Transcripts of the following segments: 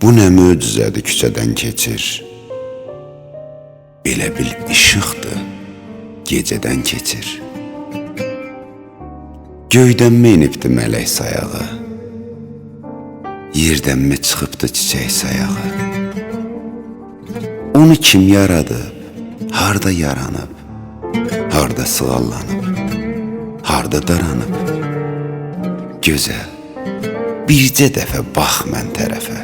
Bu nə möcüzədir küçədən keçir. Elə bil işıqdır, gecədən keçir. Göydənmi enibdi mələk sayağı, yerdənmi çıxıbdı çiçək sayağı. Onu kim yaradıb, harda yaranıb, harda sığallanıb, harda daranıb? Gözəl, bircə dəfə bax mən tərəfə.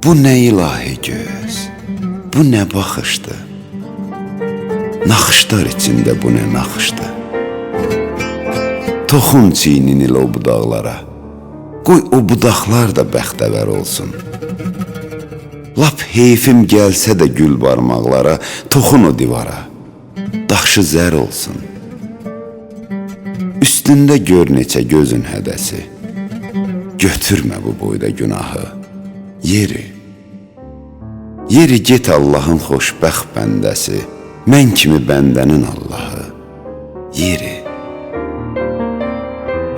Bu nə ilahi göz, bu nə baxışdı? Naxışlar içində bu nə naxışdı? Toxun çiynin ilə o budaqlara, qoy o budaqlar da bəxtəvər olsun. Lap heyfim gəlsə də gül barmaqlara, toxun o divara, daşı zər olsun. Üstündə gör neçə gözün hədəsi, götürmə bu boyda günahı, yeri. Yeri get Allahın xoşbəxt bəndəsi, mən kimi bəndənin Allahı, yeri.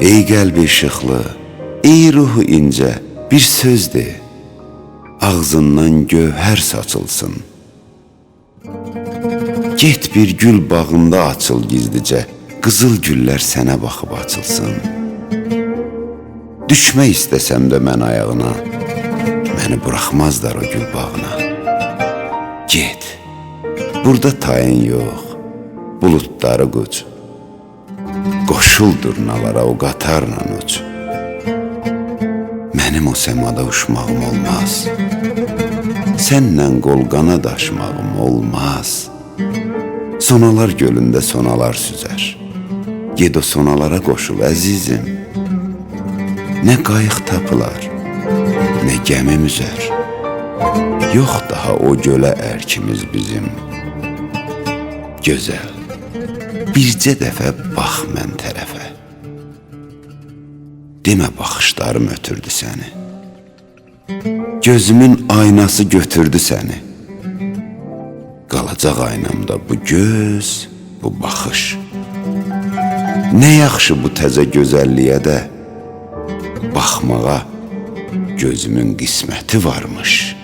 Ey qəlbi işıqlı, ey ruhu incə, bir söz de, ağzından gövhər saçılsın. Get bir gül bağında açıl gizlicə, qızıl güllər sənə baxıb açılsın. Düşmək istəsəm də mən ayağına, məni buraxmazlar o gül bağına. Get, burada tayın yox, buludları quc. Qoşul durnalara o qatarla uc. Mənim o səmada uçmağım olmaz. Sənlə qol-qanad aşmağım olmaz. Sonalar gölündə sonalar süzər. Get o sonalara qoşul əzizim. Nə qayıq tapılar, nə gəmi müzər. Yox daha o gölə ərkimiz bizim. Gözəl, bircə dəfə bax mən tərəfə. Demə baxışlarım ötürdü səni. Gözümün aynası götürdü səni. Qalacaq aynamda bu göz, bu baxış. Nə yaxşı bu təzə gözəlliyə də baxmağa gözümün qisməti varmış.